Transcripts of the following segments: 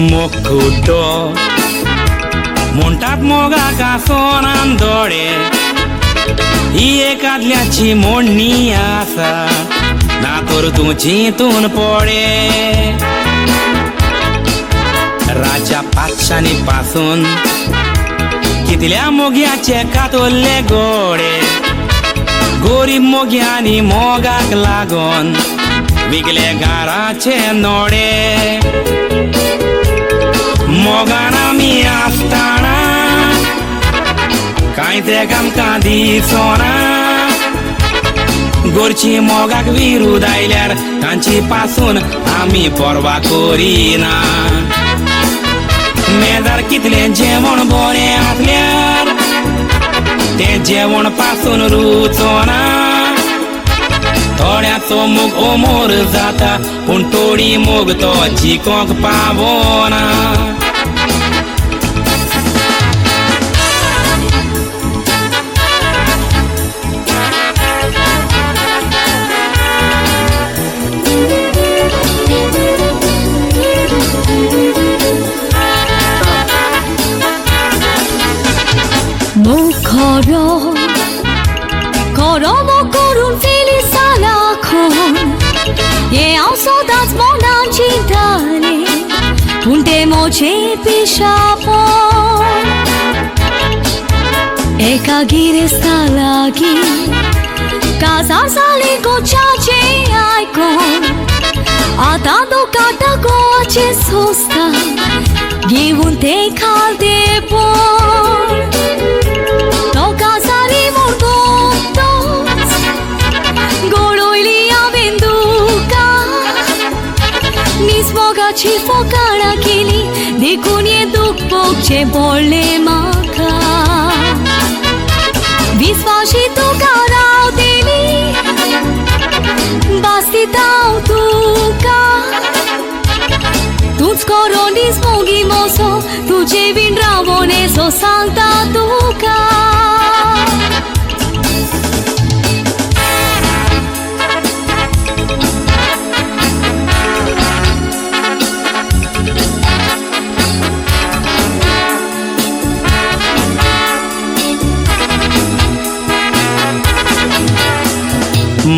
मोग म्हणटात मोगाक आसोनान दोळे, ही एकादल्याची मोडणी आसा, ना तर तूं चिंतून पळे. राजा पातशांनी पासून कितल्या मोग्याचे कातोल्ले गोडे, गोरीब मोग्यांनी मोगाक लागोन विकले घराचे नोडे. मोगान आमी आसतना कांय ते आमकां दिसना, गोरची मोगाक विरूद आयल्यार तांची पासून आमी पर्वा करिना. मेजार कितलें जेवण बरें आसल्यार तें जेवण पासून रुचना, थोड्याचो मोग ओमोर जाता पूण थोडी मोग तो जिकोंक पावना. खरो करून फेली सालाखोन हें हांव सदांच मनान चिंतालें, पूण तें म्हजें पिशापण. एका गिरेस्ता लागीं काजार जालें गोच्याचें आयकोन, आतां दोकाटा गोवाचें सोंसता घेवन तें खालतेपण. तो काजारी म्हूण गोतोच गोडोयली हांवें दुकां, नीज मोगाची फोकाणां केली देखून हें दूख भोगचें पडलें म्हाका. विस्वाशी तुका रावतली भास दिता हांव तुका, तूंच खरो नीज मोगी मोसो, तुजे बीन रावोन येसो सांगता तुका.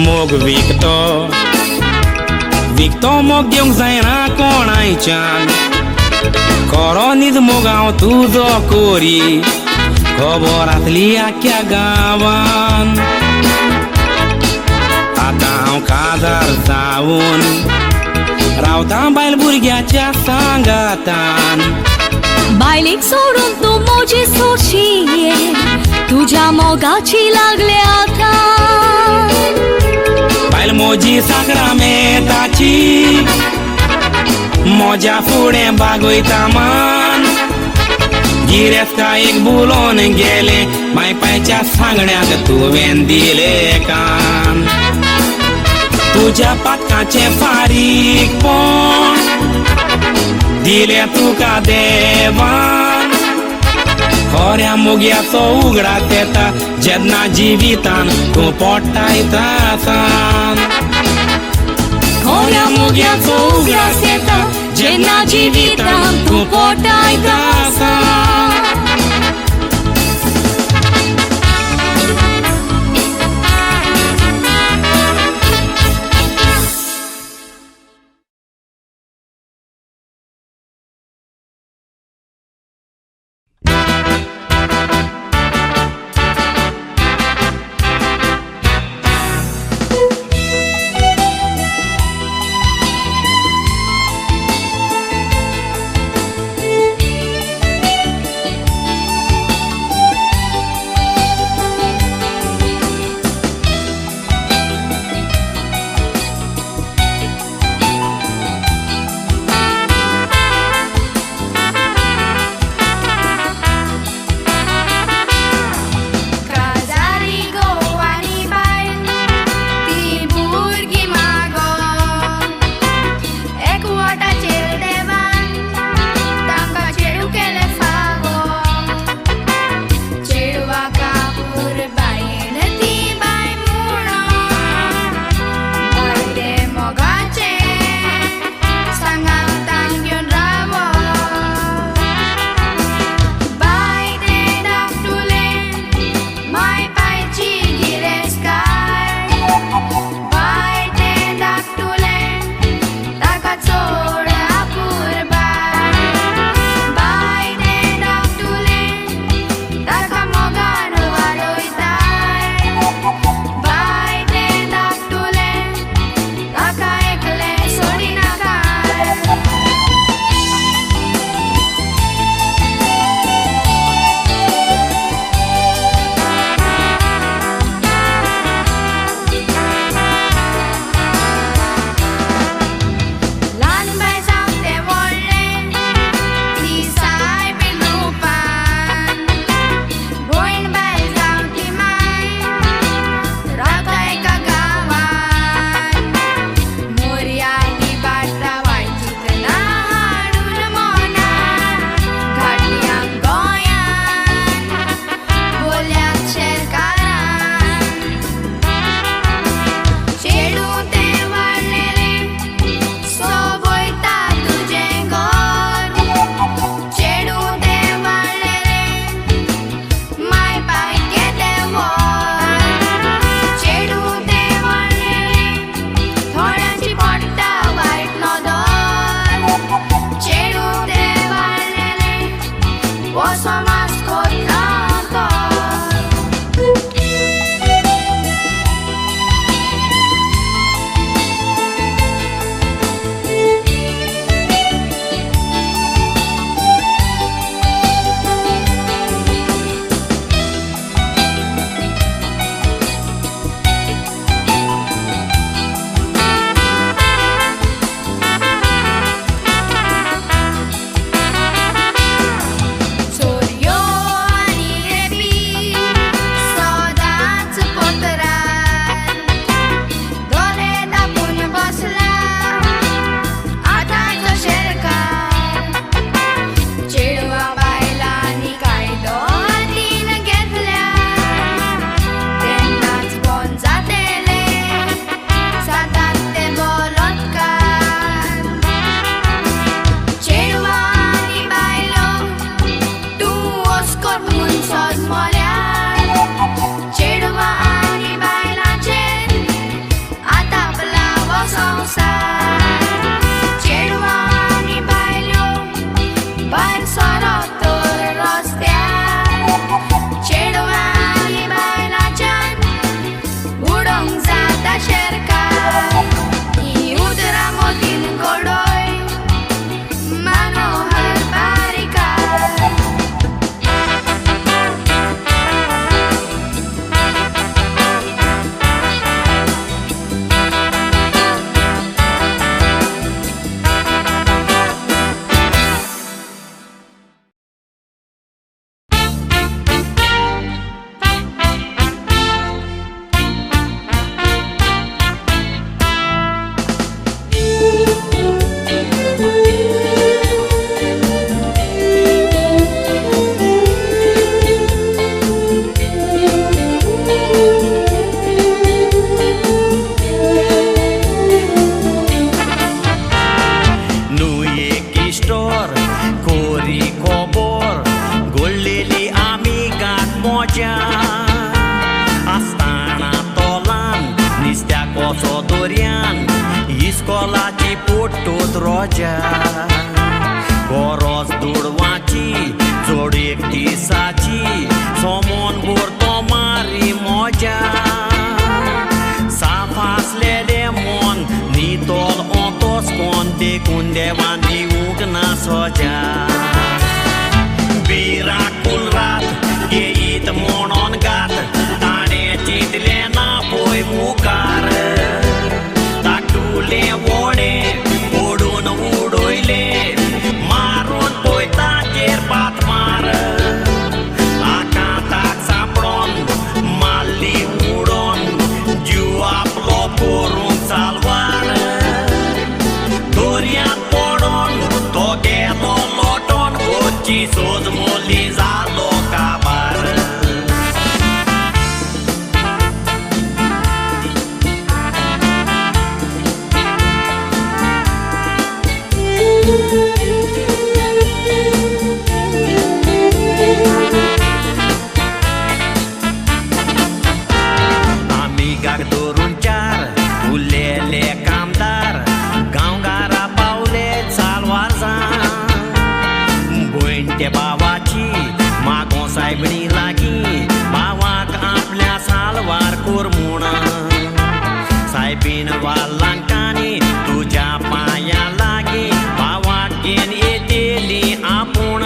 मोग विकतो विकतो मोग घेवंक जायना कोणायच्यान, खरो नीज मोग हांव तुजो कोरी खबर आसली आख्या गांवान. आतां हांव काजार जावन रावतां बायल भुरग्याच्या सांगातान. बायलेक सोडून तूं म्हजी सोडशी, तुज्या मोगाची लागल्या आतां. बायल म्हजी साक्रामेंताची म्हज्या फुडें बागयता मान, गिरेस्तायेक बुलोवन गेलें मायपायच्या सांगण्याक तुवें दिलें कान. तुज्या पातकाचें फारीकपण दिलें तुका देवान, खऱ्या मोग्याचो उगडास येता जेन्ना जिवितान तूं पडटाय त्रासान. खऱ्या मोग्याचो उगडास येता जेन्ना जिवितान तूं पडटाय त्रासान. स्टोर कोरी खबर गोडलेली आमी गात मोजा आसताना तोलान निस्त्या कसो दर्यान इस्कोलाची पोटोत रोजा गरज दुडवाची जोड एक दिसाची सोमोन भर तो मारी मजा साफ आसलेलें मन नितळ ओतोस कोन देखून देवान दिवंक ना सजा बिराकुल रात घेयीत म्हणोन गात ताणें चिंतलें ना पळय मुखार ताटुलें वोडें ओडून उडयलें मारून पळय ताचेर पात मार आकांताक सांपडोन मारली उडोन जीव आपलो करूंक सालवार दर्यांत पडोन तो गेलो लोटोन कोची सोज मोली जालो काबार. आमिगाक धरून चार उरलेले कामदार गांवगारा पावले सालवार भयण ते भावाची मागो सायबणी लागीं भावाक आपल्या सालवार कर म्हूण सायबीन वालांकांनी तुज्या पांया लागीं भावाक घेवन येतली आपूण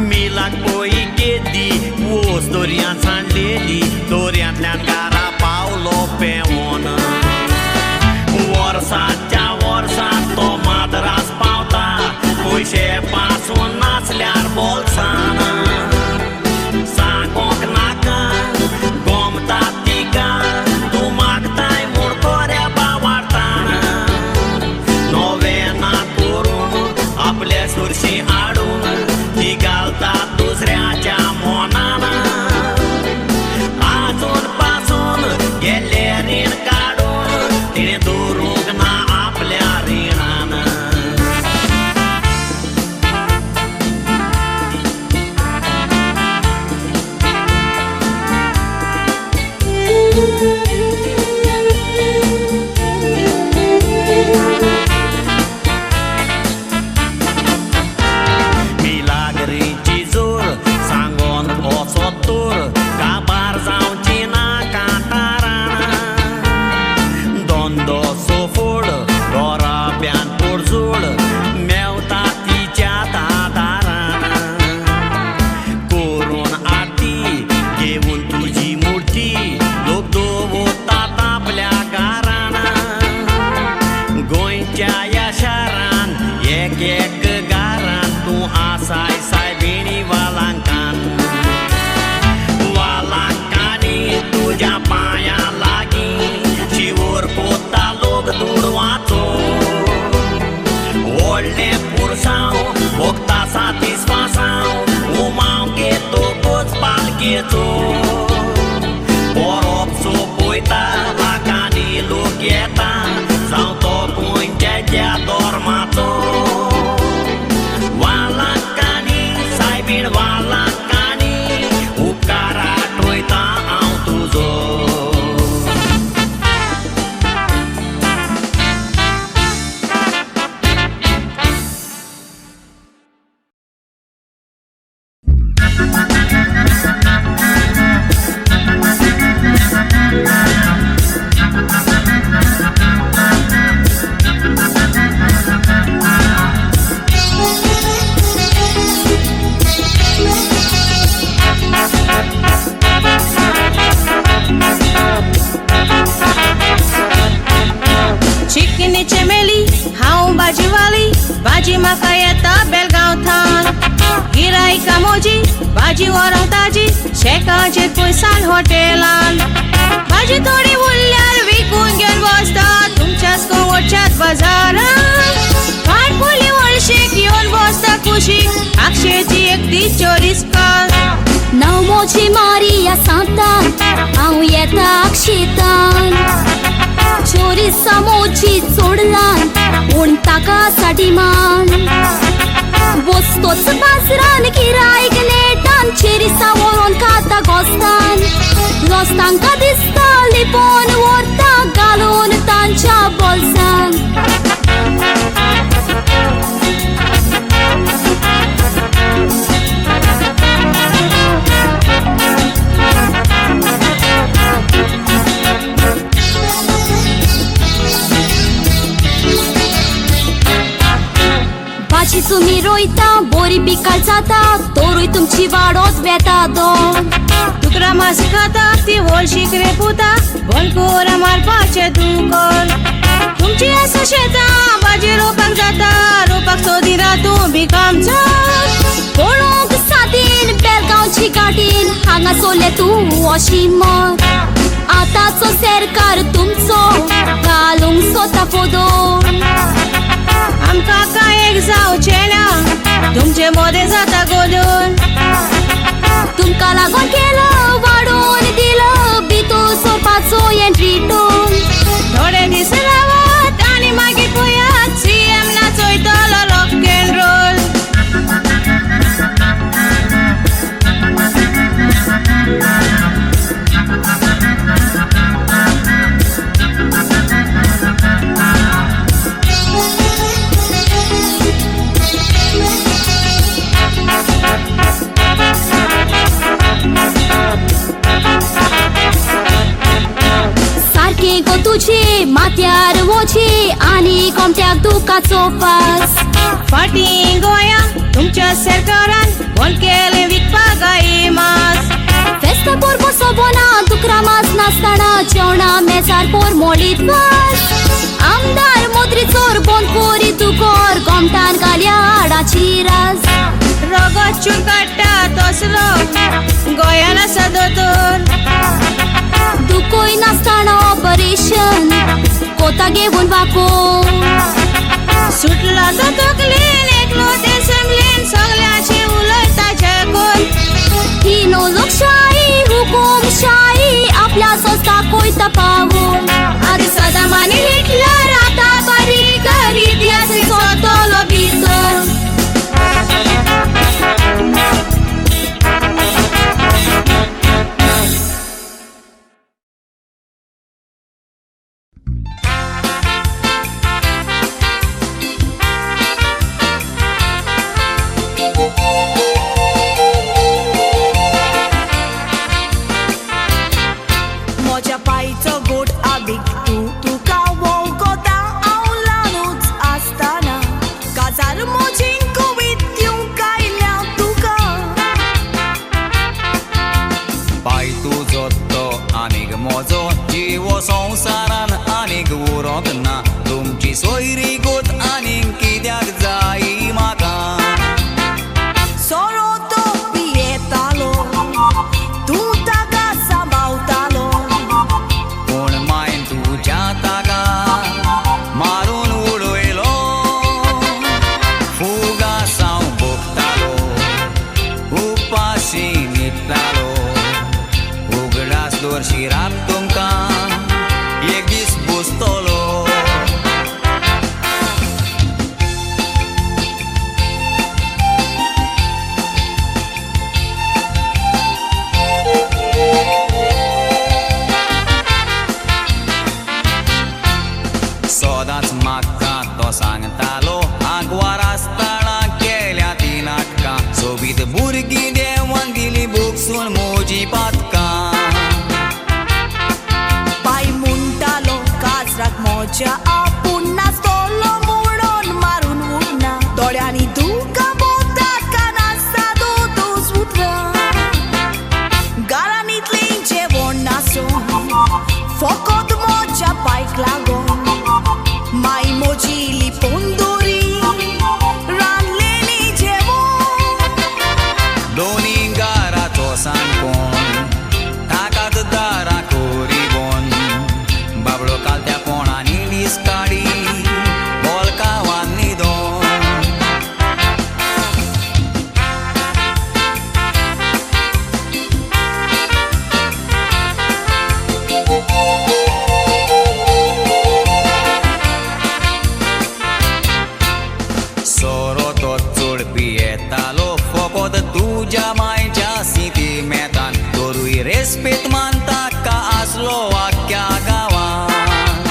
मिलाक पळय केदी वोस दर्यांत सांडलेली दर्यांतल्यान घरा पावलो पेंवोन वर्साच्या वर्साक तो माद्रास पावता पयशे पासून नासल्यार बोल्सान सांगोंक नाका गोमता तिका तूं मागताय म्हूण बऱ्या बावार्तान नवें ना करून आपले सुरशी हाडून ती घालता दुसऱ्याच्या मनान आजून पासून गेल्ले रीण काडून तिणें दवरूंक ना आपल्या रिणान. मिलाग्रीची जोर सांगोन वचत तर काबार जावची ना कांतारान धंदो सोफोड घराब्यान पोरजोड मेवता तिच्या दारान करून आरती घेवन तुजी मुर्ती लोक दवरतात आपल्या घरान गोंयच्या ह्या शारान एक एक घरान तूं आसाय सायबिणी वालांकान वालांकांनी तुज्या पांया लागीं शिंवर कोत्ता लोक दुडवाचो व्हडलें पुरसांव भोगता सातीस पासांव उमाव घेतकूच पालकेचो परब सोंपयता लाखांनी लोक येता जावं तो खंयच्या त्या धर्माचो वालांकांनी सायबीण वालांकांनी उपकार आठवयता हांव तुजो. चिकनी चमेली हांव भाजीवाली भाजी म्हाका येता बेलगांव थान गिरायका मोजी भाजी व्हरोंक ताजी शेकाचेर पयसान हॉटेलान भाजी थोडी उरल्यार विकून घेवन बसता तुमच्याच वडच्यात बाजारान फाटफुली वळशेक येवन बसता कुशीक आक्षेची एक ती चोरीस काल. नांव मोजी मारिया सांतान हांव येता आक्षेतान. चोरी चेरिसा मोची चोडलान पूण ताका साठी मान वस्तोच बाजरान गिरायक नेटान चेरिसा व्हरोन खाता गोस्तान लोस्तांका दिसता लिपोन व्हरता घालून तांच्या बोल्सान. भाजी तुमी रोयता बोरी पिकाळ जाता तोरूय तुमची वाडोत वेता दोन तुकरा मास खाता ती होळशीक रेपुता बोलकोरा मारपाचें दुकर तुमची आसा शेतां भाजी रोवपाक जाता रोवपाक सोदिना तूं बी कामचो पळोवंक सादीन बेलगांवची गाडीन हांगा सोले तूं अशी मर आतांचो सरकार तुमचो घालूंक सोता फोदोर. आमकां कांय एक जावचें ना तुमचे मोदें जाता गोदून तुमकां लागून केलो वाडोवन दिलो भितर सोरपाचो एंट्री टोल थोडे दीस रावात आनी मागीर पळयात सीएम नाचयतलो रॉक एंड रोल. सारकें गो तुजे माथ्यार वोचे आनी कोमट्याक दुखाचो पास फाटीं गोंया तुमच्या सरकारान बंद केलें विकपाक गाय मास फेस्ता पोरबो सोबोना दुकरा मास नासतना जेवणा मेजार पोर मोडीत वास आमदार मोत्री चोर बंद कोरी दुकोर गोमटान घाल्या हाडाची रास रगत चून काडटा तसलो गोंयान आसा दोतोर दुकोय नासतना ऑपरेशन कोता घेवन वाको सुटला तो तकलेन एकलो ते असेंब्लेन सगळ्यांशी उलयता जेकोन ही न्हू लोकशाही हुकुमशाही आपल्या संस्था कोयता पावोन आदी सदाम आनी हिटलर आतां बारीक इतिहास सोदतलो भितर. म्हज्या पायचो गोड आबीक तूं तुका वळखता हांव ल्हानूच आसतना काजार म्हजी कवीत दिवंक आयल्या तुका पाय तुजो तो आनीक म्हजो जिवो संवसारान आनीक उरोंक ना तुमची सोयरी गोत आनीक कित्याक जाय म्हाका सोरो तो पियेतालो तूं ताका सांबाळटालो पूण मायन तुज्या ताका मारून उडयलो फुगासांव भोगतालो उपाशी न्हिदतालो उगडास दवरशी रात तुमकां एक दीस बुजतलो. सदांच म्हाका तो सांगतालो आगवार आसतना केल्या ती नाटकां सोबीत भुरगीं देवान दिली बुकसून म्हजी पातकां पाय म्हणटालो काजराक म्हज्या आपूण नाचतलो म्हणून मारून उडना दोळ्यांनी दुकां भोंवतात कानार सादो तूंच उतरां घरान इतलें जेवण नासूं फकत म्हज्या पायक लागून माय म्हजी लिपोवन दवरी रांदलेली जेवण दोनी घराचो साणकोण ताकाच दारां कोरी बोन बाबडो कालत्या पोणांनी दीस काडी बोलकावान न्हिदोन. सोरो तो चड पियेतालो फकत तुज्या मायच्या सिंतिमेंतान तरूय रेस्पेत मानता का आसलो आख्ख्या गांवान.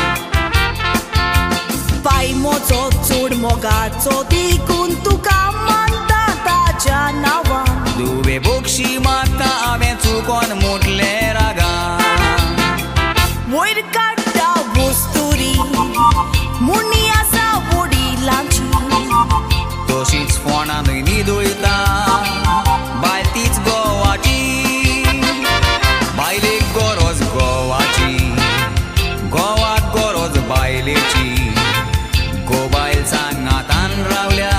पाय मोजो चड मोगाचो देखून तुका मानता ताच्या नांवान. दुवे बोक्षी म्हाका हांवें चुकोन मुटलें रागान. वयर काडटा वस्तुरी मुणी आसा वडिलांची. तशीच फोणानूय न्हिदयता बायल तीच गोवाची. बायलेक गरज गोवाची, गोवाक गरज बायलेची. गो बायल सांगातान रावल्या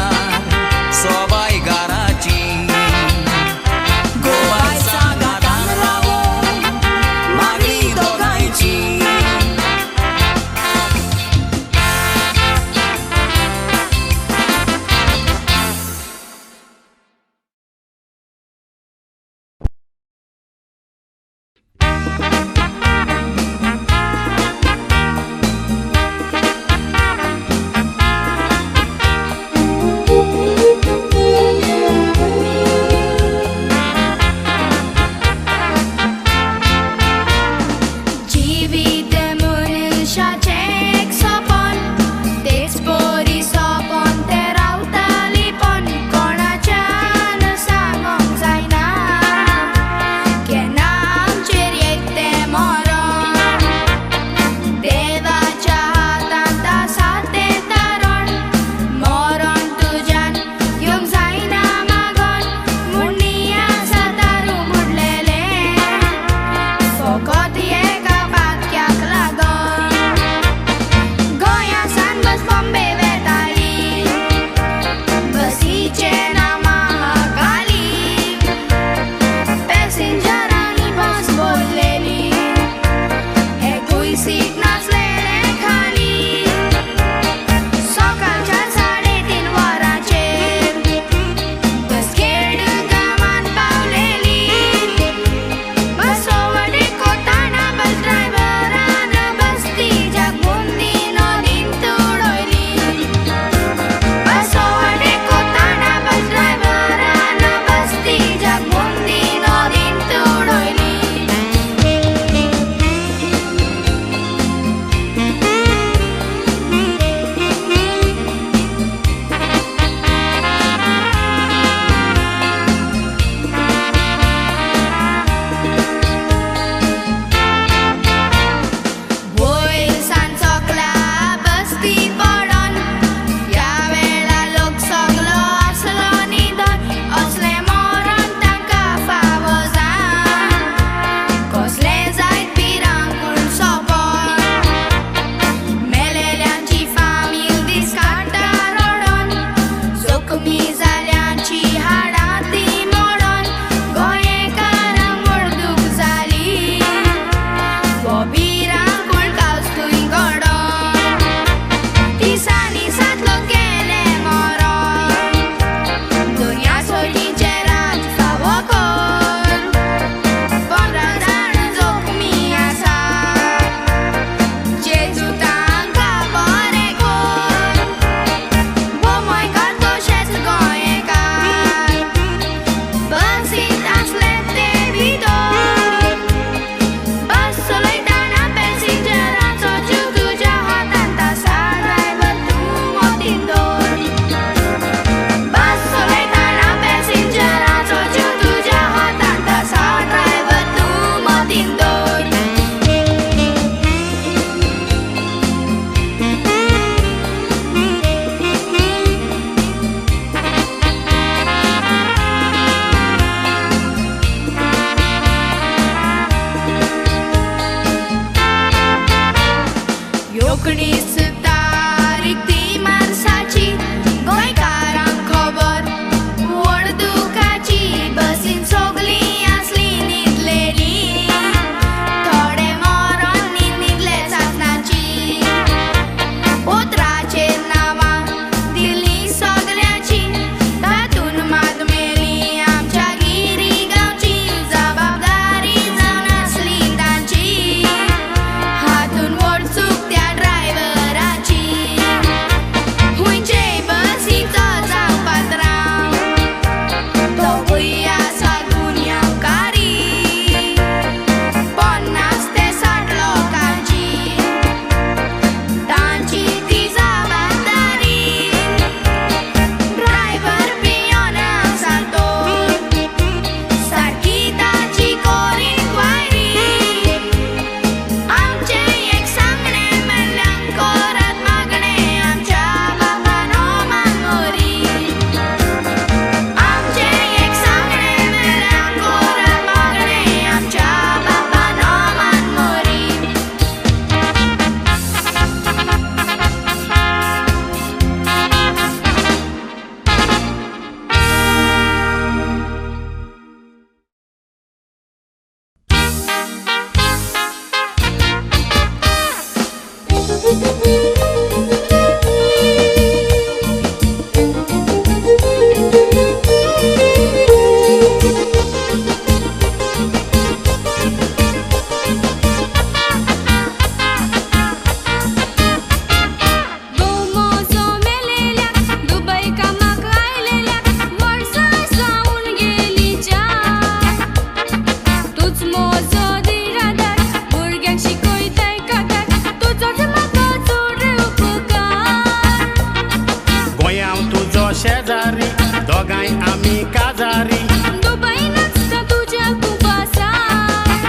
दोगांय आमी काजारी दुबय नाचता तुज्या कुपासार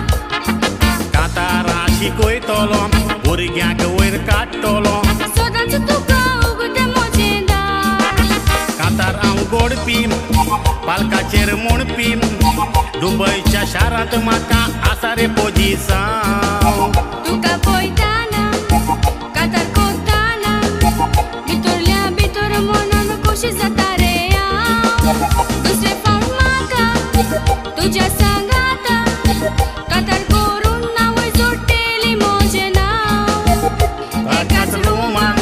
कातारां शिकयतलो भुरग्यांक वयर काडटलो सदांच तुका उगते म्हजें दार कातार हांव गोडपी पालकाचेर म्हणपी दुबयच्या शारांत म्हाका आसा रे पोजिसांव तुका पळयतना कातार करतना भितरल्या भितर मनान खोशी जाता रे हांव दुसरे फावट म्हाका तुज्या सांगाता कातार करून नांवय जोडटेली म्हजें नांव एकाच रुमान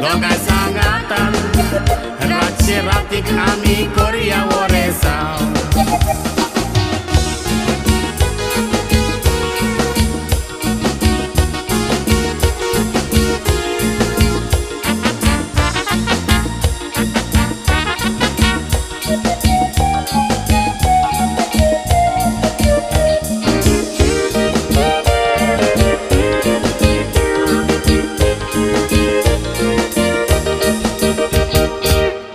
दोगांय सांगातान रातचे रातीक आमी करया वरेसांव.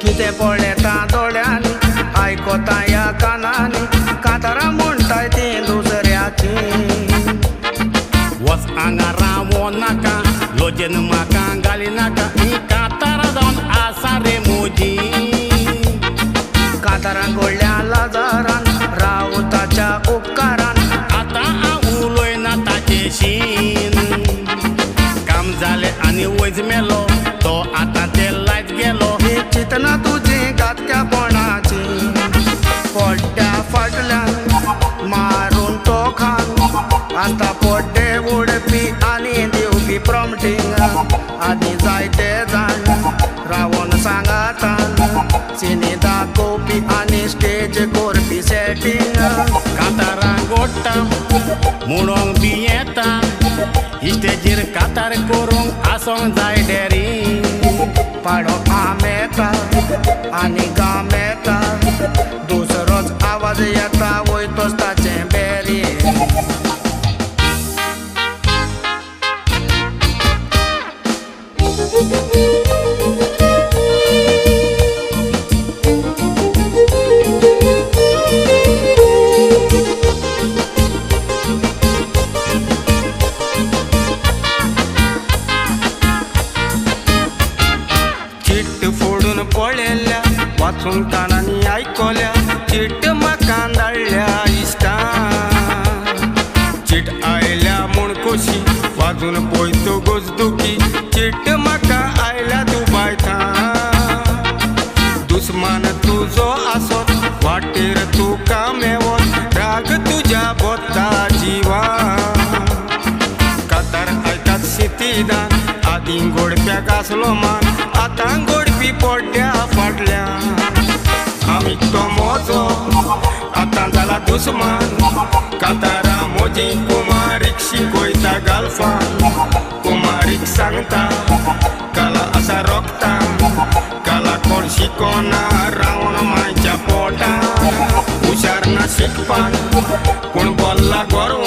कितें पळयता दोळ्यांनी आयकता ह्या कानांनी कातारां म्हणटाय तीं दुसऱ्याचीं. वच हांगा रावो नाका लजेन म्हाका घाली नाका ही कातारां जावन आसा रे म्हजी. कातारां घडल्या लाजारान रावताच्या उपकारान आतां हांव उलयना ताचेशीन काम जालें आनी वयज मेलो तो आतां ते लायत गेलो. ही चिंतना तुजी घातक्यापणाची पड्ड्या फाटल्यान मारून तो खान आतां पड्डे उडपी आनी दिवपी प्रॉम्प्टींग आनी जायते जाण रावोन सांगातान सिनी दाखोवपी आनी स्टेज करपी सेटींग. कातारां गोडटा म्हणूंक बी येता स्टेजीर कातार करूंक आसोंक जाय डेरी. पाडो आमेता आनी गामेता दुसरोच आवाज येता वयतोच ताचें बेरी. चिट्ट फोडून पळयल्या वाचून कानांनी आयकल्या चिट म्हाका धाडल्या इश्टान. चिट आयल्या म्हूण खोशी वाजून पळयतो गोजदुखी चिट म्हाका आयल्या दुबाय थान. दुस्मान तुजो आसत वाटेर तुका मेवत राग तुज्या बोता जिवान. कातार आयकात शितिदान आदीं गोडप्याक आसलो मान आतां गोडपी पड्ड्या फाटल्यान. आमी तो मोजो आतां जाला दुस्मान कातारां म्हजी कुमारीक शिकयता गाल्फान. कुमारीक सांगता कला आसा रोगतान कला कोण शिकोना रावण मायच्या पोटान. हुशार ना शिकपान पूण बोल्ला गोरवान.